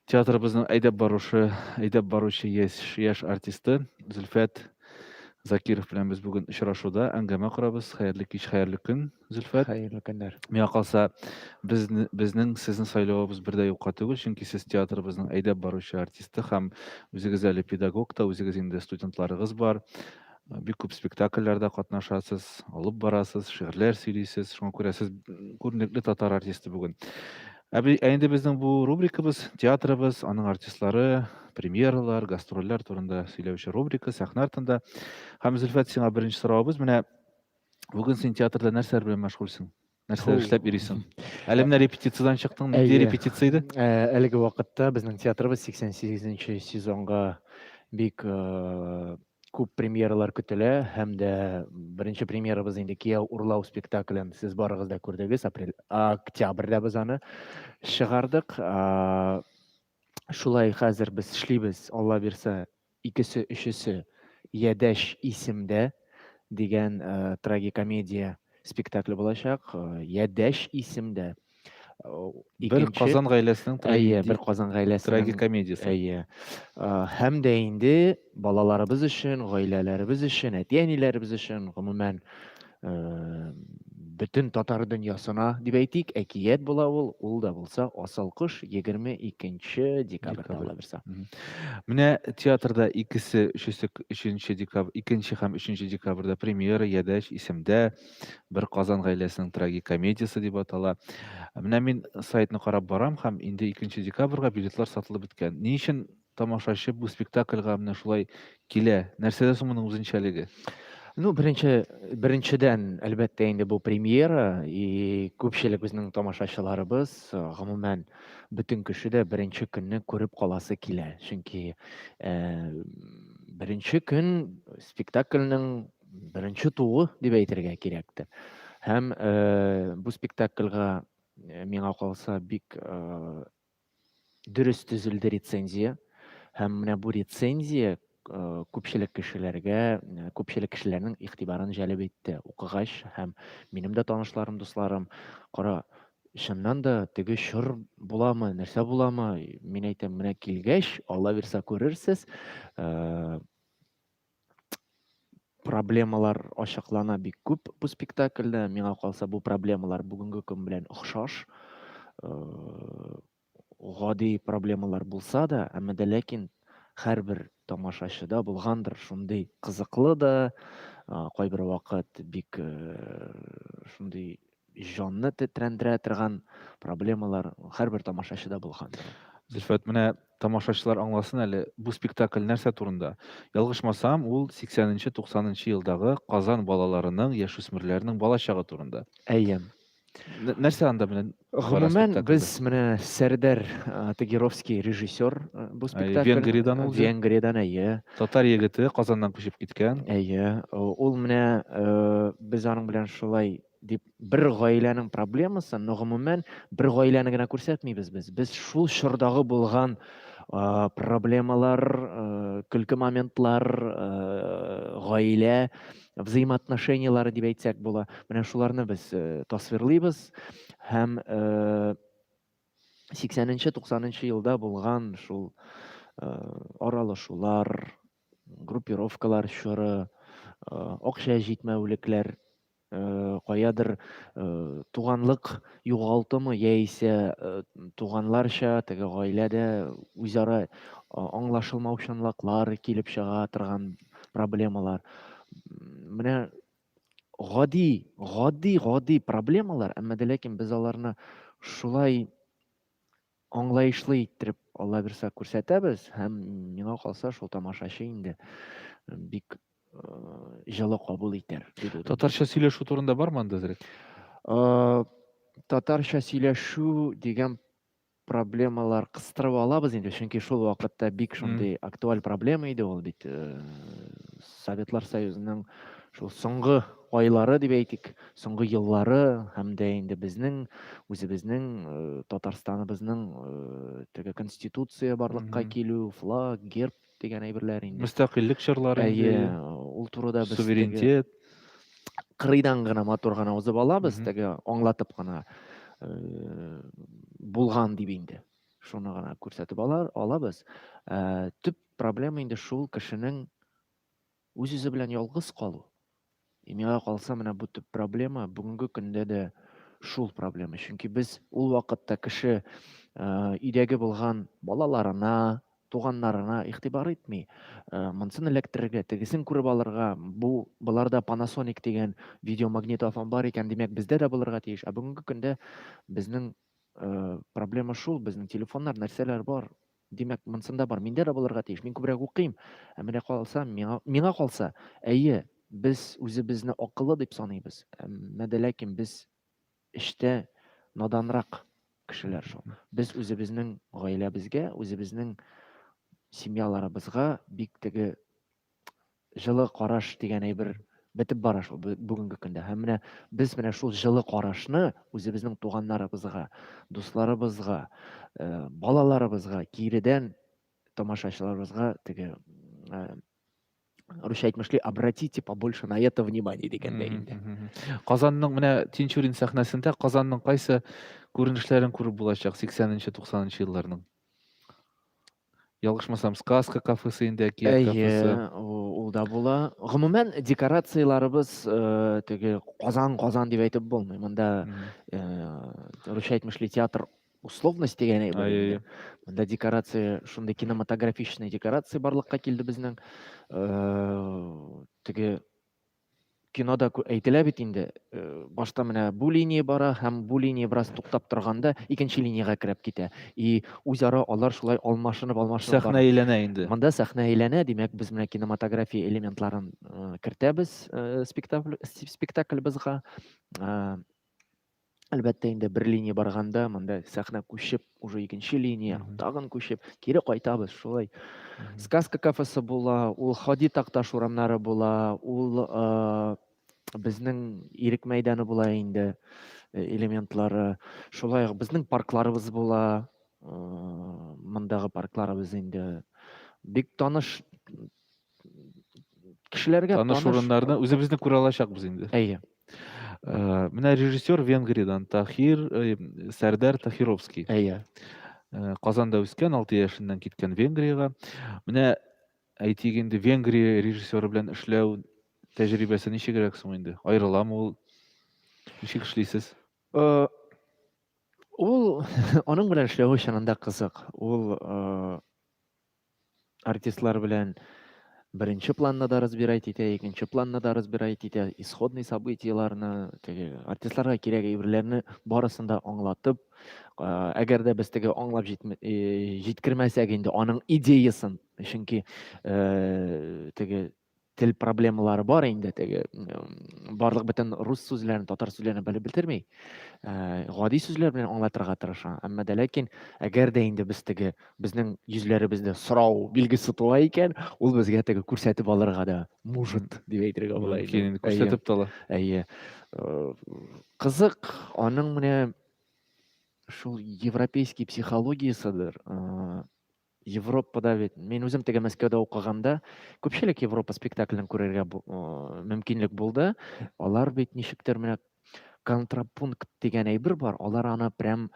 Театрыбызның әйдәп баручы, әйдәп баручы яшь, яшь артисты Зөлфәт Закиров белән без бүген очрашуда әңгәмә корабыз. Хәерле кич, хәерле көн, Зөлфәт. Хәерле көннәр. Миңа калса, без, безнең сезне сайлавыбыз бер дә юкка түгел, чөнки сез театрыбызның әйдәп баручы артисты һәм үзегез әле педагог та, үзегез инде студентларыгыз бар. Бик күп спектакльләрдә катнашасыз, алып барасыз, шигырьләр сөйлисез. Шуңа күрә сез күренекле татар артисты бүген. Ә, ә инде безнең бу рубрикабыз, театрыбыз, аның артистлары, премьералар, гастрольләр турында сөйләүче рубрика сәхнә артында. Һәм Зөлфәт, сиңа беренче соравыбыз. Менә бүген син театрда нәрсәләр белән мәшгульсең? Нәрсәләр эшләп йөрисең? Әле менә репетициядән чыктың, нинди репетиция иде? Әлеге вакытта безнең театрыбыз 88 сезонга бик күп премьералар көтелә һәм дә беренче премьерабыз инде Кияү урлау спектаклен сез барыгыз да күрдегез, апрель, октябрьдә без аны чыгардык. Шулай хәзер без эшлибез, Алла бирсә, икесе, өчесе Ядәш исемдә дигән э, трагикомедия спектакле булачак. Э, Ядәш исемдә. Э, бер Казан гаиләсенең әйе, бер Казан гаиләсенең трагикомедиясе. Әйе. Һәм дә инде балаларыбыз өчен, гаиләләребез өчен, әти-әниләребез өчен, гомумән, бөтен татар дөньясына дип әйтик, әкият була ул, ул да булса Асыл кош 22 декабрьдә ала бирсә. Менә театрда икесе, өчесе, өченче декабрь, икенче һәм өченче декабрьдә премьера Ядәч исемдә бер Казан гаиләсенең трагикомедиясе дип атала. Менә мин сайтны карап барам һәм инде 2 декабрьгә билетлар сатылып беткән. Ни өчен тамашачы бу спектакльгә менә шулай килә? Нәрсәдә соң моның үзенчәлеге? Ну, беренче, беренчедән, әлбәттә, инде бу премьера, и күпчелек безнең тамашачыларыбыз, гомумән, бөтен кеше дә беренче көнне күреп каласы килә. Чөнки э, беренче көн спектакльнең беренче тууы дип әйтергә кирәктер. Һәм э, бу спектакльгә э, миңа калса бик э, дөрес төзелде рецензия. Һәм менә бу рецензия э, күпчелек кешеләргә, э, күпчелек кешеләрнең игътибарын җәлеп итте. Укыгач һәм минем дә танышларым, дусларым, кара, чыннан да теге чор буламы, нәрсә буламы? Мин әйтәм, менә килгәч, Алла бирсә күрерсез. Э, проблемалар ачыклана бик күп бу спектакльдә. Миңа калса, бу проблемалар бүгенге көн белән охшаш. Э, гади проблемалар булса да, әмма дә ләкин һәрбер тамашачыда булгандыр шундый кызыклы да, кайбер вакыт бик э, шундый җанны тетрәндерә торган проблемалар һәрбер тамашачыда булгандыр. Зөлфәт, менә тамашачылар аңласын әле, бу спектакль нәрсә турында? Ялгышмасам, ул 80-90 елдагы Казан балаларының, яшүсмерләрнең балачагы турында. Әйе. Нәрсә анда менә? Гомумән, без менә Сәрдәр Тагировский режиссер бу спектакль. Венгриядән ул. Венгриядән, әйе. Татар егете Казаннан күчеп киткән. Әйе. Ул менә без аның белән шулай дип бер гаиләнең проблемасын, но гомумән бер гаиләне генә күрсәтмибез без. Без шул чордагы булган проблемалар, көлке моментлар, гаилә взаимоотношениелары дип әйтсәк була. Менә шуларны без тасвирлыйбыз һәм 80-90 елда булган шул аралашулар, группировкалар чоры, акча җитмәүлекләр каядыр туганлык югалтымы яисә туганларча теге гаиләдә үзара аңлашылмаучанлыклар килеп чыга торган проблемалар. Менә гади, гади, гади проблемалар, әмма дә ләкин без аларны шулай аңлаешлы иттереп Алла бирсә күрсәтәбез һәм миңа калса шул тамашачы инде бик җылы кабул итәр дип уйлыйм. Татарча сөйләшү турында бармы анда әзрәк? Татарча сөйләшү дигән проблемалар кыстырып алабыз инде, чөнки шул вакытта бик шундый актуаль проблема иде ул бит. Советлар Союзының шул соңгы айлары дип әйтик, соңгы еллары һәм дә инде безнең үзебезнең Татарстаныбызның теге конституция барлыкка килү, флаг, герб дигән әйберләр инде. Мөстәкыйльлек чорлары инде. Әйе, ул турыда без суверенитет кырыйдан гына матур гына узып алабыз, теге аңлатып кына булган дип инде. Шуны гына күрсәтеп алар, алабыз. Төп проблема инде шул кешенең үз-үзе белән ялгыз калу. И миңа калса, менә бу төп проблема бүгенге көндә дә шул проблема. Чөнки без ул вакытта кеше өйдәге булган балаларына, туганнарына игътибар итми. Монысын эләктерергә, тегесен күреп алырга, бу боларда Panasonic дигән видеомагнитофон бар икән, димәк, бездә дә булырга тиеш. Ә бүгенге көндә безнең проблема шул, безнең телефоннар, нәрсәләр бар. Димәк, монсында бар, миндә дә булырга тиеш. Мин күбрәк укыйм. Ә менә калса, миңа калса, әйе, без үзебезне акыллы дип саныйбыз. Әмма дә ләкин без эштә наданрак кешеләр шул. Без үзебезнең гаиләбезгә, үзебезнең семьяларыбызга бик теге җылы караш дигән әйбер бетеп бара шул бүгенге көндә. Һәм менә без менә шул җылы карашны үзебезнең туганнарыбызга, дусларыбызга, балаларыбызга киредән тамашачыларыбызга теге русча әйтмешли, обратите побольше на это внимание дигәндәй инде. Казанның менә Тинчурин сәхнәсендә Казанның кайсы күренешләрен күреп булачак 80-нче 90-нчы елларның? Ялгышмасам, Сказка кафесы инде, әкият Әйе, кафесы. ул да була. Гомумән, декорацияләребез теге Казан-Казан дип әйтеп булмый. Монда русча әйтмешли театр условность дигән әйбер инде. Монда декорация, шундый кинематографичный декорация барлыкка килде безнең. Теге кинода әйтелә бит инде, башта менә бу линия бара һәм бу линия бераз туктап торганда икенче линиягә кереп китә. И үзара алар шулай алмашынып алмашынып Сәхнә әйләнә инде. Монда сәхнә әйләнә, димәк, без менә кинематография элементларын кертәбез спектакльбызга. Әлбәттә инде бер линия барганда монда сәхнә күчеп, уже икенче линия, тагын күчеп, кире кайтабыз шулай. Сказка кафесы була, ул Хади Такташ урамнары була, ул безнең Ирек мәйданы була инде элементлары. Шулай ук безнең паркларыбыз була, мондагы паркларыбыз инде бик таныш кешеләргә таныш урыннарны үзебезне күрә алачакбыз инде. Әйе. Менә режиссер Венгриядән Тахир Сәрдәр Тахировский. Әйе. Казанда үскән, 6 яшеннән киткән Венгриягә. Менә әйтик инде Венгрия режиссеры белән эшләү тәҗрибәсе ничегрәк соң инде? Аерыламы ул? Ничек эшлисез? Ул аның белән эшләве чынында кызык. Ул артистлар белән беренче планны да разбирать итә, икенче планны да разбирать итә, исходный событиеларны, теге артистларга кирәк әйберләрне барысын да аңлатып, әгәр дә без теге аңлап җиткермәсәк инде аның идеясын, чөнки теге тел проблемалары бар инде теге барлык бөтен рус сүзләрен татар сүзләрен белеп бетерми гади сүзләр белән аңлатырга тырыша әмма дә ләкин әгәр дә инде без теге безнең йөзләребездә сорау билгесе туа икән ул безгә теге күрсәтеп алырга да может дип әйтергә була инде күрсәтеп тә ала әйе кызык аның менә шул европейский психологиясыдыр Европада бит, мин үзем теге Мәскәүдә укыганда, күпчелек Европа спектаклен күрергә мөмкинлек булды. Алар бит ничектер менә контрапункт дигән әйбер бар, алар аны прям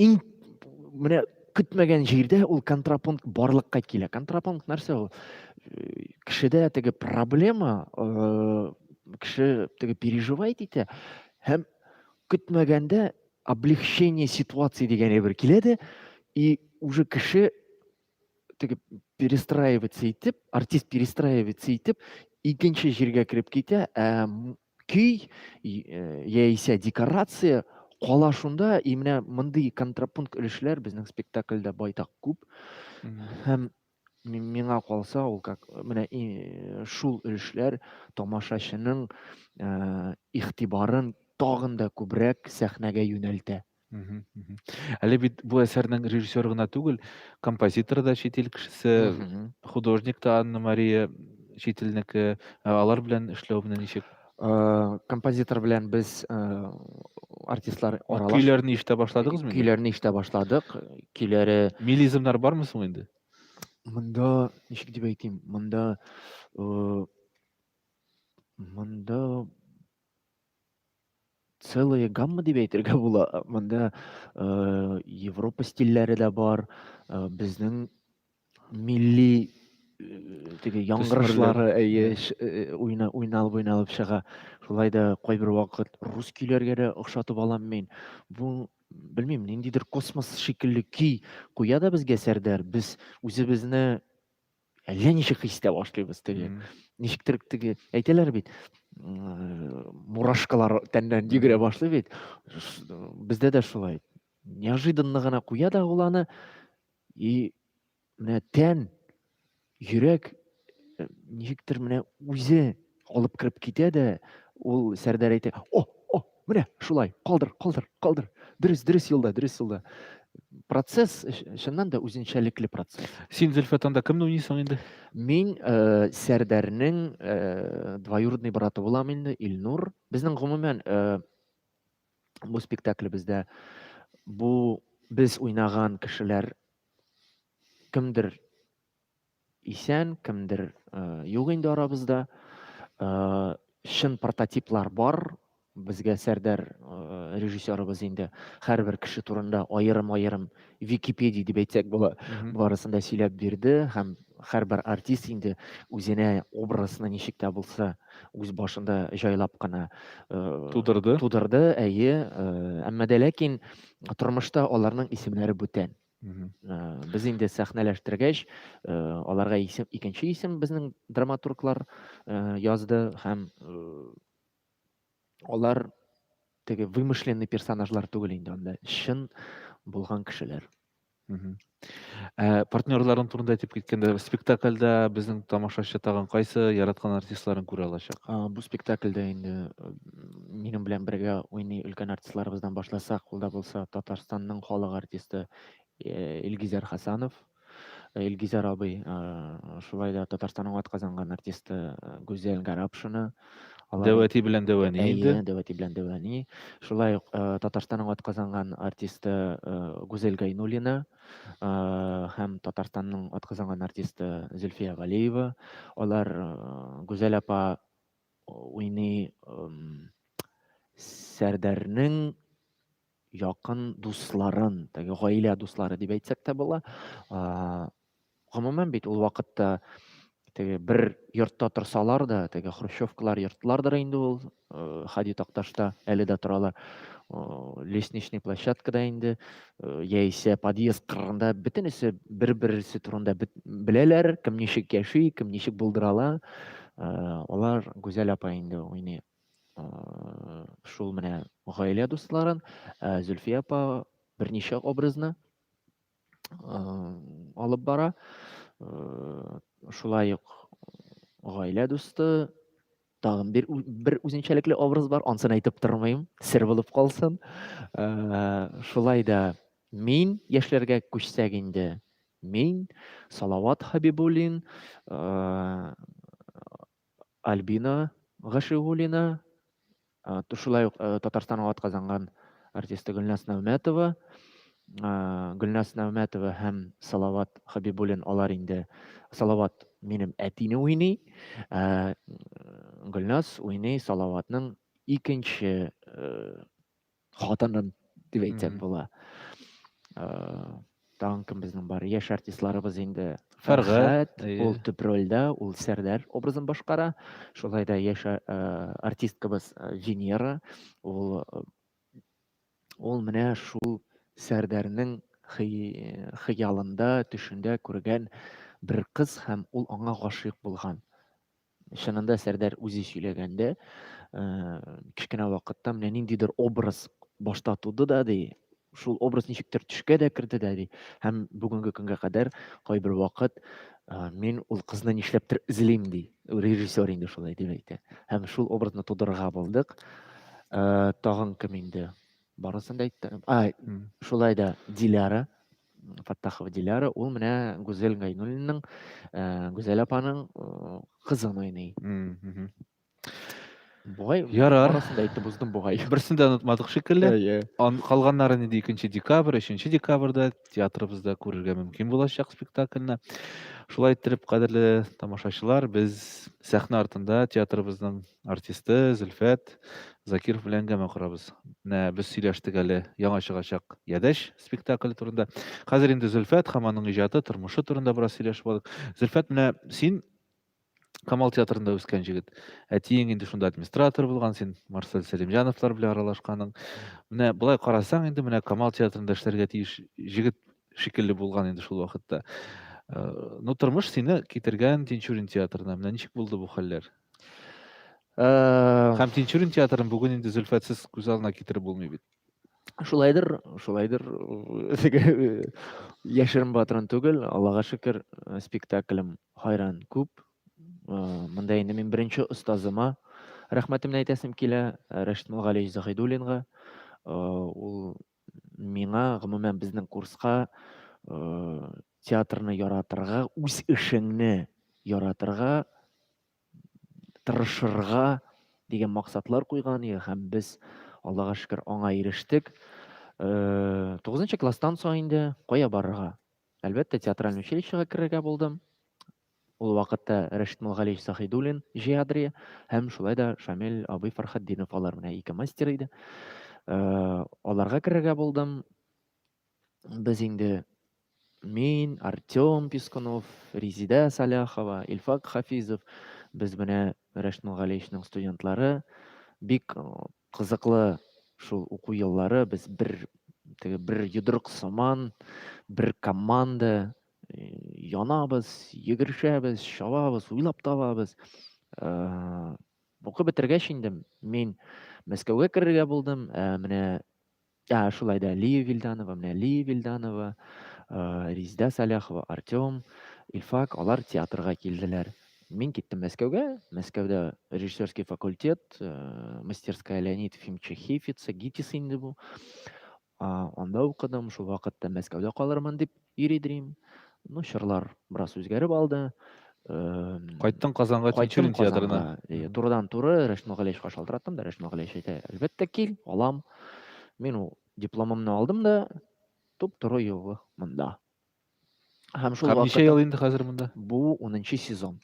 иң менә көтмәгән җирдә ул контрапункт барлыкка килә. Контрапункт нәрсә ул? Кешедә теге проблема, кеше теге переживать итә һәм көтмәгәндә облегчение ситуации дигән әйбер килә дә, и уже кеше теге перестраиваться итеп, артист перестраиваться итеп, икенче җиргә кереп китә, ә көй яисә декорация кала шунда, и менә мондый контрапункт өлешләр безнең спектакльдә байтак күп. Һәм миңа калса, ул как менә шул өлешләр тамашачының игътибарын тагын да күбрәк сәхнәгә юнәлтә. Әле бит бу әсәрнең режиссеры гына түгел, композиторы да чит ил кешесе, художник та Анна Мария чит илнеке. Алар белән эшләү менә ничек? Композитор белән без артистлар аралаш. Көйләрне ишетә башладыгызмы? Көйләрне ишетә башладык. Көйләре Мелизмнар бармы соң инде? Монда ничек дип әйтим, монда монда Целая гамма дип әйтергә була. Монда Европа стильләре дә бар, безнең милли теге яңгырашлары әйе уйналып уйналып чыга. Шулай да кайбер вакыт рус көйләргә дә охшатып алам мин. Бу белмим, ниндидер космос шикелле көй куя да безгә Сәрдәр. Без үзебезне әллә ничек хис итә башлыйбыз теге. Ничектер теге әйтәләр бит, мурашкалар тәннән йөгерә башлый бит. Бездә дә шулай. Неожиданно гына куя да ул аны и менә тән, йөрәк ничектер менә үзе алып кереп китә дә, ул Сәрдәр әйтә, о, о, менә шулай, калдыр, калдыр, калдыр. Дөрес, дөрес юлда, дөрес юлда. Процесс чыннан да үзенчәлекле процесс. Син, Зөлфәт, анда кемне уйныйсың инде? Мин Сәрдәрнең двоюродный браты булам инде, Илнур. Безнең гомумән бу спектаклебездә бу без уйнаган кешеләр кемдер исән, кемдер юк инде арабызда. Чын прототиплар бар. Безгә Сәрдәр режиссерыбыз инде һәрбер кеше турында аерым-аерым Википедия дип әйтсәк була, барысын да сөйләп бирде һәм һәрбер артист инде үзенә образны ничек тә булса үз башында җайлап кына тудырды. Тудырды, әйе. Әмма дә ләкин тормышта аларның исемнәре бүтән. Без инде сәхнәләштергәч, аларга исем, икенче исем безнең драматурглар язды һәм алар теге вымышленный персонажлар түгел инде анда, чын булган кешеләр. Ә, партнерларың турында әйтеп киткәндә, спектакльдә безнең тамашачы тагын кайсы яраткан артистларын күрә алачак? Бу спектакльдә инде минем белән бергә уйный өлкән артистларыбыздан башласак, ул да булса Татарстанның халык артисты Илгизәр Хасанов. Илгизәр абый, шулай да Татарстанның атказанган артисты Гүзәл Гарапшина. Алар Дәү әти белән дәү әни инде. Әйе, дәү әти белән дәү әни. Шулай ук Татарстанның атказанган артисты Гүзәл Гайнуллина һәм Татарстанның атказанган артисты Зөлфия Галиева. Алар Гүзәл апа уйный Сәрдәрнең якын дусларын, теге гаилә дуслары дип әйтсәк тә була. Гомумән бит ул вакытта теге бер йортта торсалар да, теге хрущевкалар йортлардыр инде ул, Һади Такташта әле дә торалар. Лестничный площадкада инде, яисә подъезд кырында бөтенесе бер-берсе турында беләләр, кем ничек яши, кем ничек булдыра ала. Алар Гүзәл апа инде уйный шул менә гаилә дусларын, Зөлфия апа берничә образны алып бара. Шулай ук гаилә дусты, тагын бер үзенчәлекле образ бар, ансын әйтеп тормыйм, сер булып калсын. Шулай да мин яшьләргә күчсәк инде, мин, Салават Хабибуллин, Альбина Гашигуллина, шулай ук Татарстанның атказанган артисты Гөлназ Нәүмәтова, Гөлназ Нәүмәтова һәм Салават Хабибуллин алар инде Салават минем әтине уйный, Гөлназ уйный Салаватның икенче хатынын дип әйтсәк була. Тагын кем безнең бар? Яшь артистларыбыз инде. Фәргать, ул төп рольдә, ул Сәрдәр образын башкара. Шулай да яшь артисткабыз Венера, ул менә шул Сәрдәрнең хыялында, төшендә күргән бер кыз һәм ул аңа гашыйк булган. Чынында Сәрдәр үзе сөйләгәндә, кечкенә вакытта менә ниндидер образ башта туды да ди, шул образ ничектер төшкә дә керде дә ди. Һәм бүгенге көнгә кадәр кайбер вакыт мин ул кызны нишләптер эзлим ди. Режиссер инде шулай дип әйтә. Һәм шул образны тудырырга булдык. Тагын кем инде? Барысын да әйттем. А, шулай да Диляра, Фаттахова Диляра, ул менә Гүзәл Гайнуллиның, Гүзәл апаның кызын уйный. Бугай, Ярар. Барысын да әйтеп уздым бугай. Берсен дә онытмадык шикелле. Әйе. Калганнары инде 2 декабрь, 3 декабрьдә театрыбызда күрергә мөмкин булачак спектакльне. Шулай иттереп, кадерле тамашачылар, без сәхнә артында театрыбызның артисты Зөлфәт Закиров белән әңгәмә корабыз. Менә без сөйләштек әле яңа чыгачак Ядәч спектакле турында. Хәзер инде Зөлфәт һәм аның иҗаты, тормышы турында бераз сөйләшеп алдык. Зөлфәт, менә син Камал театрында үскән җегет. Әтиең инде шунда администратор булган, син Марсель Сәлимҗановлар белән аралашканың. Менә болай карасаң инде менә Камал театрында эшләргә тиеш җегет шикелле булган инде шул вакытта. Ну, тормыш сине китергән Тинчурин театрына. Менә ничек булды бу хәлләр? Һәм Тинчурин театрын бүген инде Зөлфәтсез күз алдына китереп булмый бит. Шулайдыр, шулайдыр. Яшерен батырын түгел, Аллага шөкер, спектаклем хайран күп. Монда инде мин беренче остазыма рәхмәтемне әйтәсем килә, Рәшит Мулгалиевич Заһидуллинга. Ул миңа, гомумән, безнең курска театрны яратырга, үз эшеңне яратырга тырышырга дигән максатлар куйган иде һәм без, Аллага шөкер, аңа ирештек. 9 класстан соң инде кая барырга? Әлбәттә, театральный училищега керергә булдым. Ул вакытта Рәшит Мулгалиевич Сахидуллин җыядри һәм шулай да Шамил абый Фархатдинов алар менә ике мастер иде. Аларга керергә булдым. Без инде мин, Артем Пискунов, Резидә Саляхова, Илфак Хафизов, без менә Рәшит Мулгалиевичның студентлары. Бик кызыклы шул уку еллары. Без бер теге бер йодрык сыман, бер команда янабыз, йөгерешәбез, чабабыз, уйлап табабыз. Укып бетергәч инде мин Мәскәүгә керергә булдым. Менә Ә, шулай да, Лия Вильданова, менә Лия Вильданова, Резидә Саляхова, Артем, Илфак, алар театрга килделәр. Мин киттем Мәскәүгә. Мәскәүдә режиссерский факультет, мастерская Леонид Ефимовича Хейфица, ГИТИС инде бу. Анда укыдым, шул вакытта Мәскәүдә калырмын дип йөри идем. Ну, чорлар бераз үзгәреп алды. Кайттың Казанга Тинчурин театрына. Турыдан-туры Рәшит Мөгаләевичка шалтыраттым да, Рәшит Мөгаләевич әйтә, әлбәттә кил, алам. Мин ул дипломымны алдым да, туп-туры юлы монда. Һәм шул вакытта... Ничә ел инде хәзер монда? Бу 10 сезон.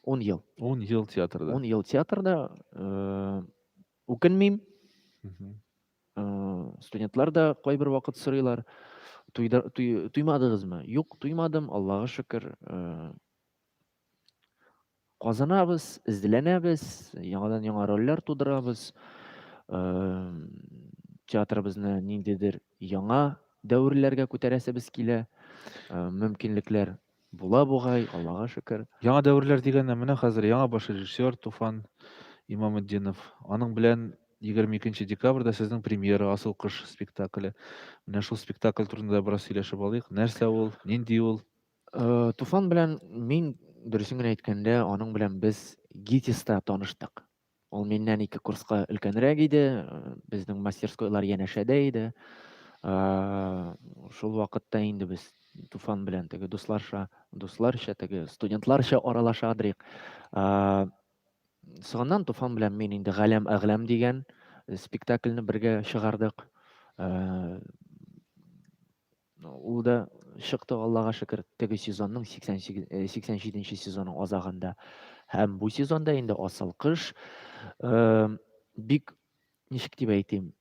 10 ел. 10 ел театрда. 10 ел театрда. Үкенмим. Студентлар да кайбер вакыт сорыйлар, туймадыгызмы? Юк, туймадым, Аллага шөкер. Казанабыз, эзләнәбез, яңадан-яңа рольләр тудырабыз. Театрыбызны ниндидер яңа дәверләргә күтәрәсебез килә. Мөмкинлекләр була бугай, Аллага шөкер. Яңа дәверләр дигәндә, менә хәзер яңа баш режиссер Туфан Имаметдинов. Аның белән 22 декабрьдә сезнең премьера Асыл кош спектакле. Менә шул спектакль турында бераз сөйләшеп алыйк. Нәрсә ул, нинди ул? Туфан белән мин, дөресен генә әйткәндә, аның белән без ГИТИСта таныштык. Ул миннән ике курска өлкәнрәк иде, безнең мастерскойлар янәшәдә иде. Шул вакытта инде без Туфан белән теге дусларча, дусларча теге студентларча аралаша идек. Соңыннан Туфан белән мин инде Галәм әгъләм дигән спектакльне бергә чыгардык. Ул да чыкты, Аллага шөкер, теге сезонның 88, 87 сезонның азагында. Һәм бу сезонда инде Асыл кыш бик, ничек дип әйтим,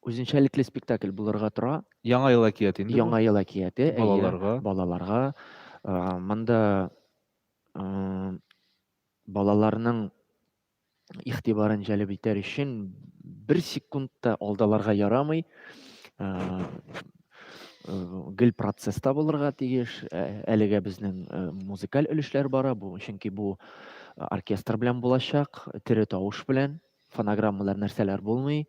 үзенчәлекле спектакль булырга тора. Яңа ел әкияте инде. Яңа ел әкияте, балаларга. Балаларга. Монда балаларның игътибарын җәлеп итәр өчен бер секунд та алдаларга ярамый. Гел процесста булырга тиеш. Әлегә безнең музыкаль өлешләр бара, бу чөнки бу оркестр белән булачак, тере тавыш белән, фонограммалар нәрсәләр булмый.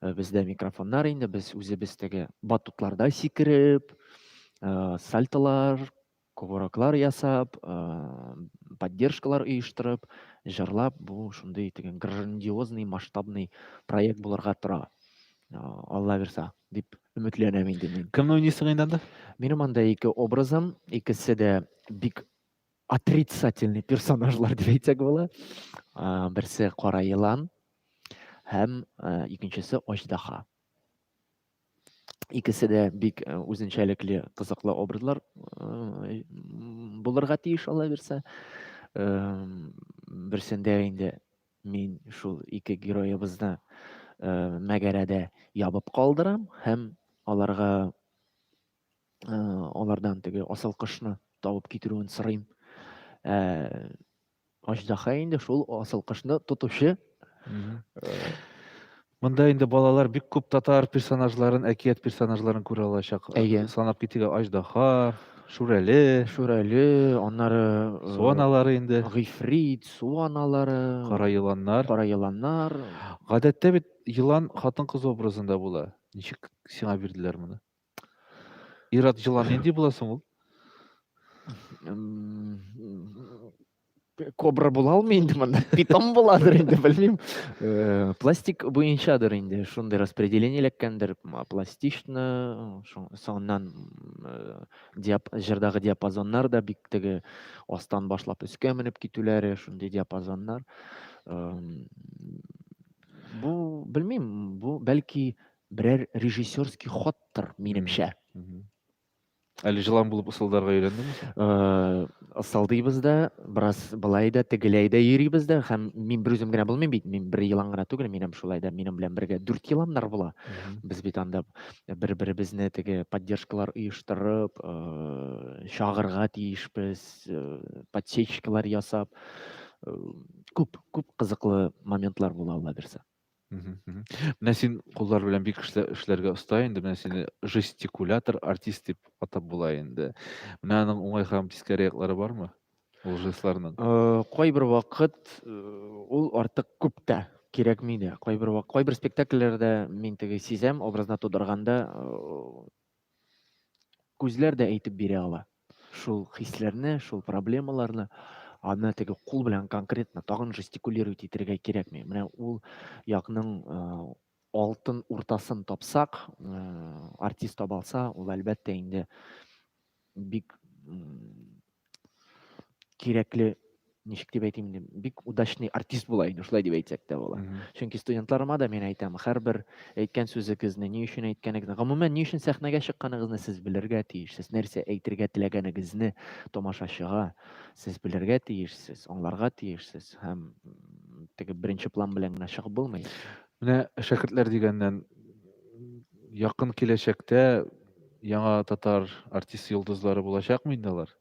Бездә микрофоннар инде, без үзебез теге батутларда сикереп, сальтолар кувыроклар ясап, поддержкалар оештырып, җырлап, бу шундый теге грандиозный, масштабный проект булырга тора. Алла бирса, дип өметләнәм инде мин. Кемне уйныйсың инде анда? Минем анда ике образым, икесе дә бик отрицательный персонажлар дип әйтсәк була. Берсе кара елан һәм икенчесе аждаһа. Икесе дә бик үзенчәлекле, кызыклы образлар. булырга тиеш алла бирсә. Берсендә инде мин шул ике героебызны мәгәрәдә ябып калдырам һәм аларга алардан теге асыл кошны табып китерүен сорыйм. Аждаһа инде шул асыл кошны тотучы. Монда инде балалар бик күп татар персонажларын, әкият персонажларын күрә алачак. Әйе. Санап китик, Аждаһа, Шүрәле. Шүрәле, аннары Су аналары инде. Гыйфрит, су аналары. Кара еланнар. Кара еланнар. Гадәттә бит елан хатын-кыз образында була. Ничек сиңа бирделәр моны? Ир-ат җылан нинди була соң ул? Кобра була алмый инде монда. Питон буладыр инде, белмим. Пластик буенчадыр инде, шундый распределение эләккәндер. Пластично, соңыннан җырдагы диапазоннар да бик теге астан башлап өскә менеп китүләре, шундый диапазоннар. Бу, белмим, бу бәлки берәр режиссерский ходтыр, минемчә. Әле җылан булып ысылдарга өйрәндеңме син? Ысылдыйбыз да, бераз былай да, тегеләй дә йөрибез дә, һәм мин бер үзем генә булмыйм бит, мин бер елан гына түгел, минем шулай да, минем белән бергә дүрт еланнар була. Без бит анда бер-беребезне теге поддержкалар оештырып, чагырга тиешбез, подсечкалар ясап. Күп, күп кызыклы моментлар була алла бирсә. Менә син куллар белән бик эшләргә оста инде. Менә сине жестикулятор артист дип атап була инде. Менә аның уңай һәм тискәре яклары бармы? Ул жестларның. Кайбер вакыт ул артык күп тә кирәкми дә. Кайбер кайбер спектакльләрдә мин теге сизәм, образны тудырганда күзләр дә әйтеп бирә ала. Шул хисләрне, шул проблемаларны аны теге кул белән конкретно тагын жестикулировать итәргә кирәкми. Менә ул якның алтын уртасын тапсак, артист таба алса, ул әлбәттә инде бик кирәкле, ничек дип әйтим инде, бик удачный артист була инде, шулай дип әйтсәк тә була. Чөнки студентларыма да мин әйтәм, һәрбер әйткән сүзегезне, ни өчен әйткәнегезне, гомумән, ни өчен сәхнәгә чыкканыгызны сез белергә тиешсез, нәрсә әйтергә теләгәнегезне тамашачыга сез белергә тиешсез, аңларга тиешсез һәм теге беренче план белән генә чыгып булмый. Менә шәкертләр дигәннән, якын киләчәктә яңа татар артист йолдызлары булачакмы инде алар?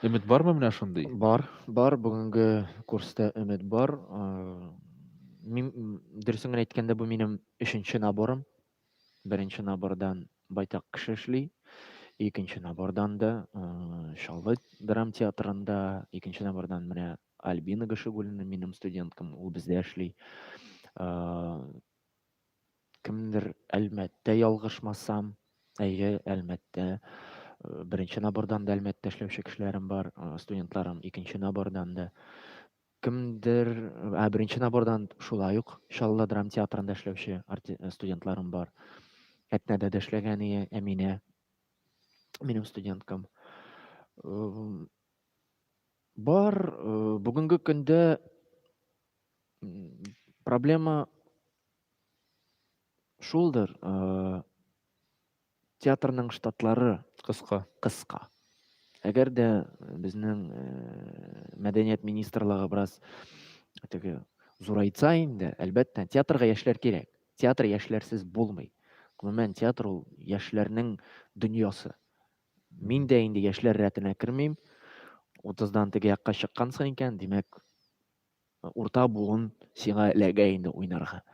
Өмет бармы менә шундый? Бар, бар. Бүгенге курста өмет бар. Мин, дөресен генә әйткәндә, бу минем өченче наборым. Беренче набордан байтак кеше эшли. Икенче набордан да Чаллы драм театрында, икенче набордан менә Альбина Гашигуллина минем студенткам, ул бездә эшли. Кемдер Әлмәттә ялгышмасам, әйе, Әлмәттә. Беренче набордан да Әлмәттә эшләүче кешеләрем бар, студентларым, икенче набордан да. Кемдер, ә беренче набордан шулай ук Чаллы драм театрында эшләүче студентларым бар. Әтнәдә дә эшләгән Әминә, минем студенткам. Бар, бүгенге көндә проблема шулдыр, театрның штатлары кыска. Кыска. Әгәр дә безнең мәдәният министрлыгы бераз теге зурайтса инде, әлбәттә, театрга яшьләр кирәк. Театр яшьләрсез булмый. Гомумән, театр ул яшьләрнең дөньясы. Мин дә инде яшьләр рәтенә кермим. 30-дан теге якка чыккансың икән, димәк, урта буын сиңа эләгә инде уйнарга.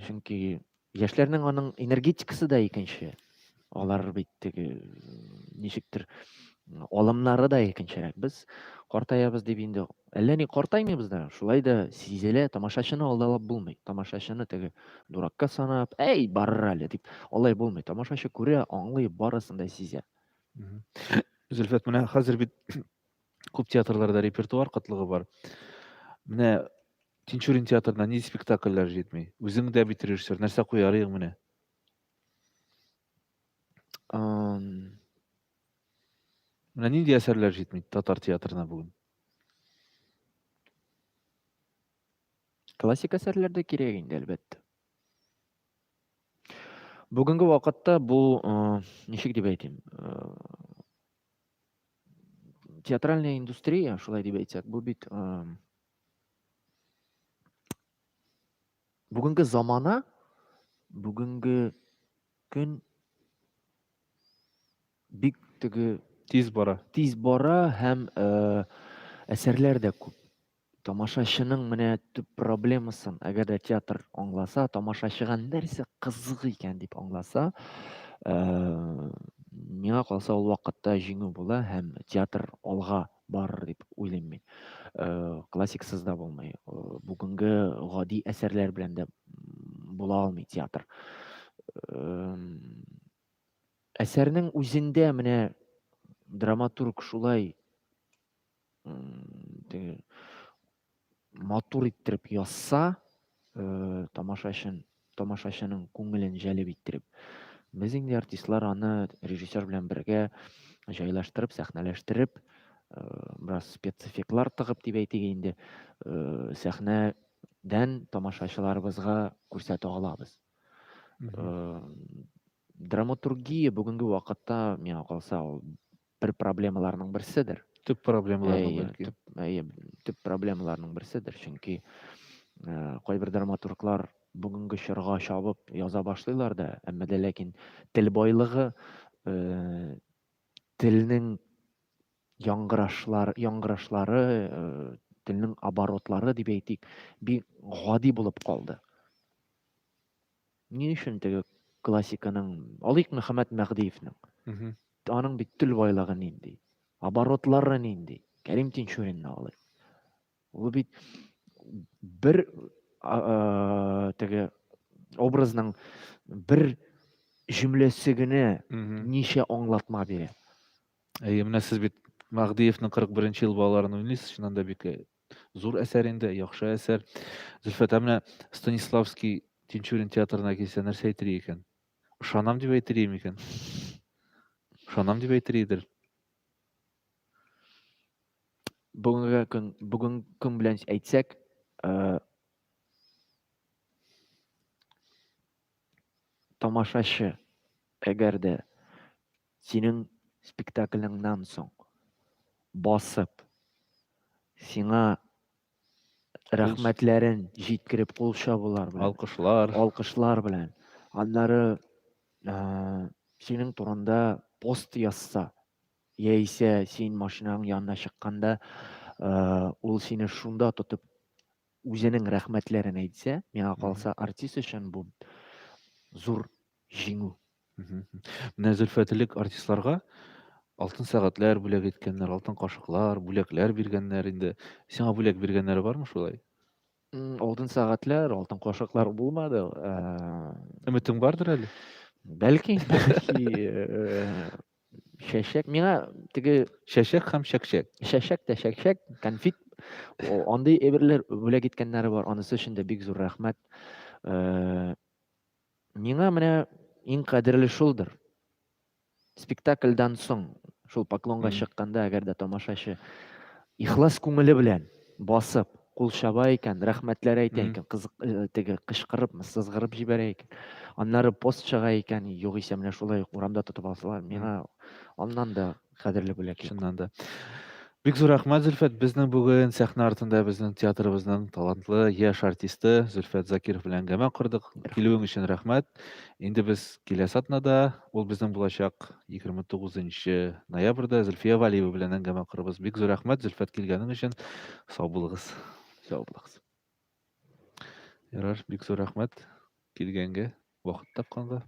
Чөнки яшьләрнең аның энергетикасы да икенче. Алар бит теге ничектер алымнары да икенчерәк. Без картаябыз дип инде әллә ни картаймыйбыз да, шулай да сизелә, тамашачыны алдалап булмый. Тамашачыны теге дуракка санап, әй, барыр әле дип, алай булмый. Тамашачы күрә, аңлый, барысын да сизә. Зөлфәт, менә хәзер бит күп театрларда репертуар кытлыгы бар. Менә Тинчурин театрына нинди спектакльләр җитми? Үзең дә бит режиссер, нәрсә куяр идең менә? Менә нинди әсәрләр җитми татар театрына бүген? Классик әсәрләр дә кирәк инде, әлбәттә. Бүгенге вакытта бу, ничек дип әйтим, Театральная индустрия, шулай дип әйтсәк, бу бит бүгенге замана, бүгенге көн бик теге тиз бара. Тиз бара һәм әсәрләр дә күп. Тамашачының менә төп проблемасын, әгәр дә театр аңласа, тамашачыга нәрсә кызык икән дип аңласа, миңа калса ул вакытта җиңү була һәм театр алга барыр дип уйлыйм мин. Классиксыз да булмый. Бүгенге гади әсәрләр белән дә була алмый театр. Әсәрнең үзендә менә драматург шулай теге матур иттереп язса, тамашачын, тамашачының күңелен җәлеп иттереп. Без инде артистлар аны режиссер белән бергә җайлаштырып, сәхнәләштереп, бераз спецэффектлар тыгып дип әйтик инде, сәхнәдән тамашачыларыбызга күрсәтә алабыз. Драматургия бүгенге вакытта, миңа калса, ул бер проблемаларның берседер. Төп проблемаларның бәлки. Төп, әйе, төп проблемаларның берседер, чөнки кайбер драматурглар бүгенге чорга чабып яза башлыйлар да, әмма дә ләкин тел байлыгы, телнең яңгырашлар, яңгырашлары, телнең оборотлары дип әйтик, бик гади булып калды. Ни өчен теге классиканың, алыйк Мөхәммәт Мәһдиевнең. Аның бит тел байлыгы нинди, оборотлары нинди. Кәрим Тинчуринны алыйк. Ул бит бер теге образның бер җөмләсе генә ничә аңлатма бирә. Әйе, менә сез бит Мәһдиевнең 41 ел балаларын уйныйсыз, чыннан да бик зур әсәр инде, яхшы әсәр. Зөлфәт, ә менә Станиславский Тинчурин театрына килсә, нәрсә әйтер икән? Ышанам дип әйтер микән? Ышанам дип әйтер идер. Бүгенге көн, бүгенге көн белән әйтсәк, тамашачы, әгәр дә синең спектаклеңнән соң басып, сиңа рәхмәтләрен җиткереп кул чабулар белән, алкышлар, алкышлар белән, аннары синең турында пост язса, яисә син машинаң янына чыкканда, ул сине шунда тотып үзенең рәхмәтләрен әйтсә, миңа калса, артист өчен бу зур җиңү. Менә Зөлфәт, элек артистларга алтын сәгатьләр бүләк иткәннәр, алтын кашыклар, бүләкләр биргәннәр инде. Сиңа бүләк биргәннәре бармы шулай? Алтын сәгатьләр, алтын кашыклар булмады. Өметең бардыр әле? Бәлки, бәлки чәчәк. Миңа теге чәчәк һәм чәкчәк. Чәчәк тә чәкчәк, конфет, андый әйберләр бүләк иткәннәре бар. Анысы өчен дә бик зур рәхмәт. Миңа менә иң кадерле шулдыр. Спектакльдан соң, шул поклонга чыкканда, әгәр дә тамашачы ихлас күңеле белән басып, кул чаба икән, рәхмәтләр әйтә икән, кызык, теге кычкырып, сызгырып җибәрә икән. Аннары пост чыга икән, югыйсә менә шулай ук урамда тотып алсалар, миңа аннан да кадерле бүләк юк. Чыннан да. Бик зур рәхмәт, Зөлфәт. Безнең бүген сәхнә артында безнең театрыбызның талантлы яшь артисты Зөлфәт Закиров белән әңгәмә кордык. Килүең өчен рәхмәт. Инде без киләсе атнада, ул безнең булачак 29 ноябрьдә Зөлфия Валиева белән әңгәмә корабыз. Бик зур рәхмәт, Зөлфәт, килгәнең өчен. Сау булыгыз. Сау булыгыз. Ярар, бик зур рәхмәт килгәнгә, вакыт тапканга.